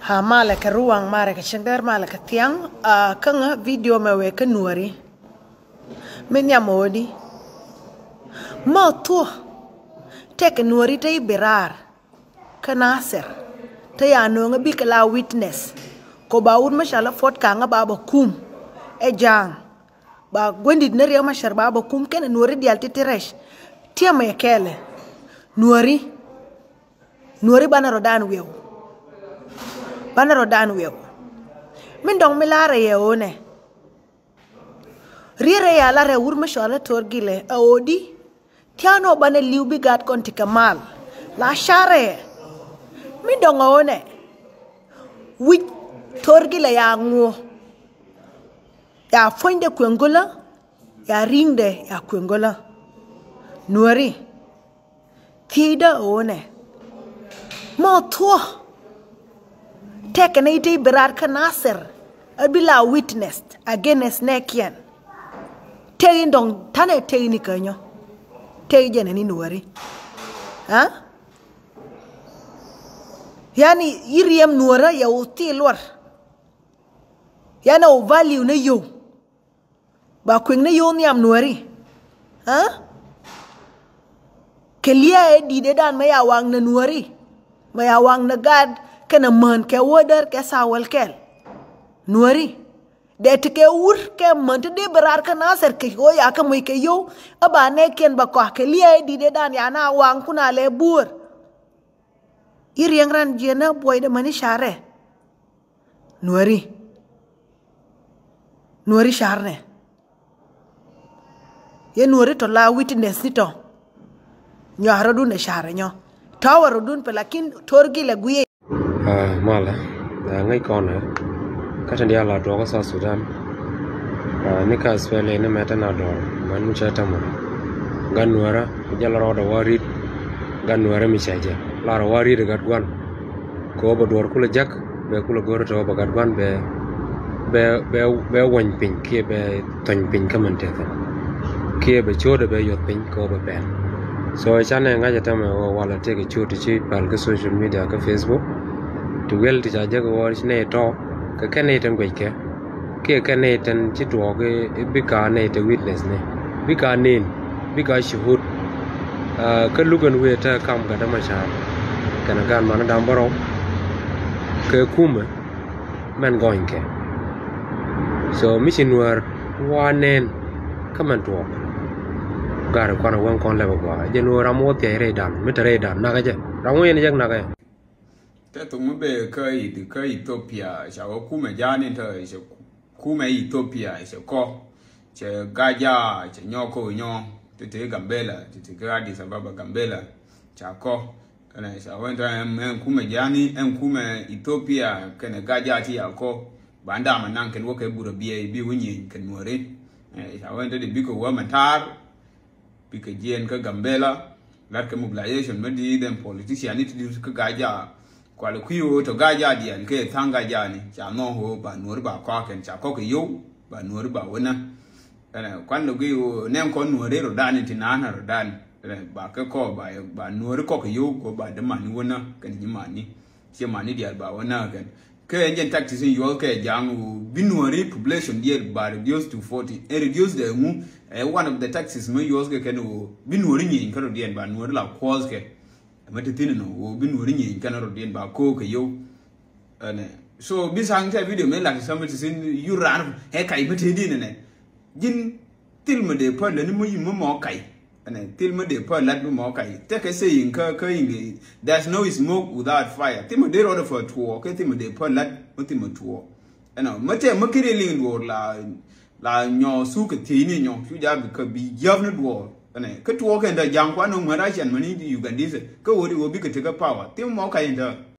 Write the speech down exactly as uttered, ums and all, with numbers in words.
A malɛ kɛ ruaŋ, malɛ kɛ cieŋ däär, malɛ kɛ thiaŋ. A, kä ŋä video mɛ wee kä Nuääri. Mi nhiam ɣöö di, ma thuɔ̱k tɛkɛ Nuääri te i̱ bi raar kä Nasir, te ya nööŋä bikɛ la witness. Kɔ ba wut mi ca la puɔt kaŋä ba bɛ kum ɛ ja̱a̱ŋ. Ba guändit ni Riɛk Macar ba bɛ kum kɛnɛ Nuääri diaal ti ti rɛc. Tiɛmɛ kɛɛlɛ Nuääri. Nuääri banɛ rɔ̱dan wiɛw. Banɛ rɔ̱dan wiɛw. Min dɔ̱ŋ mi la̱rɛ yɛ ɣöö nɛ, riet rɛ ya la̱rɛ wur mi cɔal ɛ Tor Gilɛ ɛ ɣöö di, thia̱a̱n ɔ banɛ li̱w bi gaat kɔn ti kɛ mal. La carɛ. Min dɔ̱ŋ ɛ ɣöö nɛ, wi̱c Tor Gilɛ ya ŋuɔ. Ya puɔ̱nydɛ kueŋ gölä, ya ri̱ŋdɛ ya kueŋ gölä. Nuääri. Thiecdä ɣöö nɛ, ma thuɔ̱k tɛkɛ nɛ i̱ te i̱ bi raar kä Nasir, a bi la witness against nɛɛkiɛn. Tëë in dɔ̱ŋ ta̱nɛ tëë in ikä nyɔ. Tëë jɛn ɛn in Nuääri. Ha? Yani i̱ riɛm Nuäärä yɛ wä thil luɔr. Yani wä value ni yio̱w. Ba kui̱ŋ ni yio̱w nhiam Nuääri. Ha? Kɛ lia̱a̱ ɛ di̱t ëëdan mɛ ya waŋ ni Nuääri. Mɛ ya waŋ ni gaat kɛnɛ män kɛ wädär kɛ thawäl kɛl. Nuääri. Dee ti kɛ wur kɛ män ti dee bi raar kä Nasir kɛ ɣöö ya kɛ moc kɛ yio̱w. Ɛ ba nɛɛkiɛn ba kɔak kɛ lia̱a̱ ɛ di̱t ëëdan ya na waŋ kun a lɛ buɔ̱ɔ̱r. I̱ riɛŋ ran jiɛn na buɔydɛ mäni carɛ. Nuääri. Nuääri carnɛ. Yɛ Nuääri tɔ la witness ni tɔ. Nyɔak rɔ̱dun ɛ carɛ nyɔ. Tɔwɛ rɔ̱dun pɛ lakin Tor Gilɛ guiɛ. Ah, malɛ. Ah, ŋäc kɔnɛ. Kä tin diaal la tuɔɔk kä South Sudan. Ah, ni kä Australia ni mɛtɛ na dɔɔr. Mɛn mi cɛ tämɛ. Gat Nuäärä. Jɛ la rɔɔdɛ wa ri̱t. Gat Nuäärä mi cɛ jɛ. La rɔ wa ri̱t gat guan. Kɛ ɣöö bɛ duɔ̱ɔ̱r kulɛ jäk, bɛ kulɛ go̱r tɔ̱ bɛ gat gua̱n bɛ, bɛ, bɛ, bɛ wäny piny kiɛ bɛ thony piny kä mɛn tɛthɛ. Kiɛ bɛ cio̱o̱dɛ bɛ yuɔth piny kɛ ɣöö bɛ pɛl. So canɛ ŋa̱c ɛ tämɛ ɣöö walɛ tëëkɛ ciöt ti ci pal kä social media kä Facebook. Ti wiɛl ti ca jek ɣöö ci nɛy tɔ̱ kɛ kɛn nɛy tin guickɛ. Kiɛ kɛn nɛy tin ci tuɔɔk i̱ bika nɛy te witness ni, bika nen, bika shuhud. Ah, kä luk ɛn wëë te kam Gat Macar kɛnɛ gaat mani da̱ŋ bärɔw kɛ kumɛ mɛn gɔnykɛ. So mi ci Nuäär wa nen kä mɛn tuɔɔk. Gat kuan a wɛŋ kɔn lɛp a gɔaa jɛ Nuäär ram wä thiac rɛydan mi te rɛydan nakä jɛ ram wä yɛn jek nakä jɛ. Tɛ thok mi bɛ kä Eth-, kä Ethiopia, ca wä kumɛ ja̱a̱n in tɔ cɛ kumɛ Ethiopia cɛ kɔ, cɛ Gaja, cɛ nyɔk kä nyɔ, ti ti Gambela, ti ti kä Addis Ababa Gambela, ca kɔ. Kɛnɛ ca wä in tɔ ɛn, ɛn kumɛ ja̱a̱n in, ɛn kumɛ Ethiopia kɛnɛ Gaja ti ca kɔ. Ba ndam a naŋ kɛn wä kɛ burɛ biɛ bi wä nyieny kɛn Nuääri. Eh, ca wä in tɔ di bikɛ wä mɛ ta̱a̱r. Bikɛ jiɛɛn kä Gambela, lat kɛ mobilization mi di̱i̱t ɛn politician ni ti di̱i̱t kä Gaja. Kualɛ kui̱ ɣöö tɔ Gaja diaal kɛ tha̱a̱ŋ Gaja ni, ca nhɔk ɣöö ba Nuääri ba kɔak kɛn, ca kɔk kɛ yio̱w, ba Nuääri ba wä nä. Ɛnɛ, kuan lɔ guiy ɣöö nɛn kɔn Nuääri rɔ̱dan ti naan rɔ̱dan. Ɛnɛ, ba kɛ kɔk ba, ba Nuääri kɔk kɛ yio̱w, kɛ ba dämani wä nä, kɛn nyi mani. Ciɛ mani diaal ba wä nä kɛn. Kɛ ɛn jɛn tactics in yuɔth kɛ ja̱a̱ŋ wu bi Nuääri population diɛl ba reduce to forty. Ɛn reduce dɛ ŋu, ɛ one of the tactics mi yuɔth kɛ kɛn wu bi Nuääri nyieny kä rɔ diɛn ba Nuääri la kuɔth kɛ. Ɛmɛ ti thin nɔ wu bi Nuääri nyieny kɛn rɔ diɛn ba ko̱o̱k kɛ yio̱w. Ɛnɛ. So bi saŋ tɛ video mi lak sɛmɛ ti thin yu ran ɛ kac mi te din ɛnɛ. Ji̱n thil mi dee päl lät ni mi, mi mɔ kac. Ɛnɛ thil mi dee päl lät mi mɔ kac. Tekɛ saying kä, kä English, there's no smoke without fire. Thil mi dee rɔɔdɛ päl tuɔɔk kɛ thil mi dee päl lät mi thil mi tuɔɔk. Ɛnɔ mi tɛ mi kiri liŋ duɔɔr la, la nyɔ thuk kɛ thiecni nyɔ cu ja̱ bi kä bi jäp ni duɔɔr. Ɛnɛ kä tuɔɔk kɛn dee ja̱ŋ kuan ni ŋuɛn Russian mani Ugandese kä ɣöö di ɣöö bikɛ tekɛ power. Thil mi mɔ kac in tɛ.